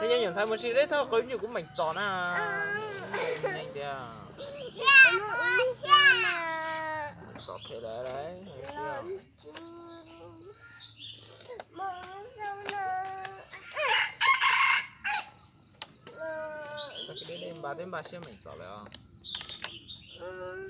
Tej nyuam ntxhais mus si deb thaj qw ntsis kuv meem txom na. Neeg tiag. Txom phem lawm. Txog kev deb deb npaj teb npaj siab meem txom lawm os.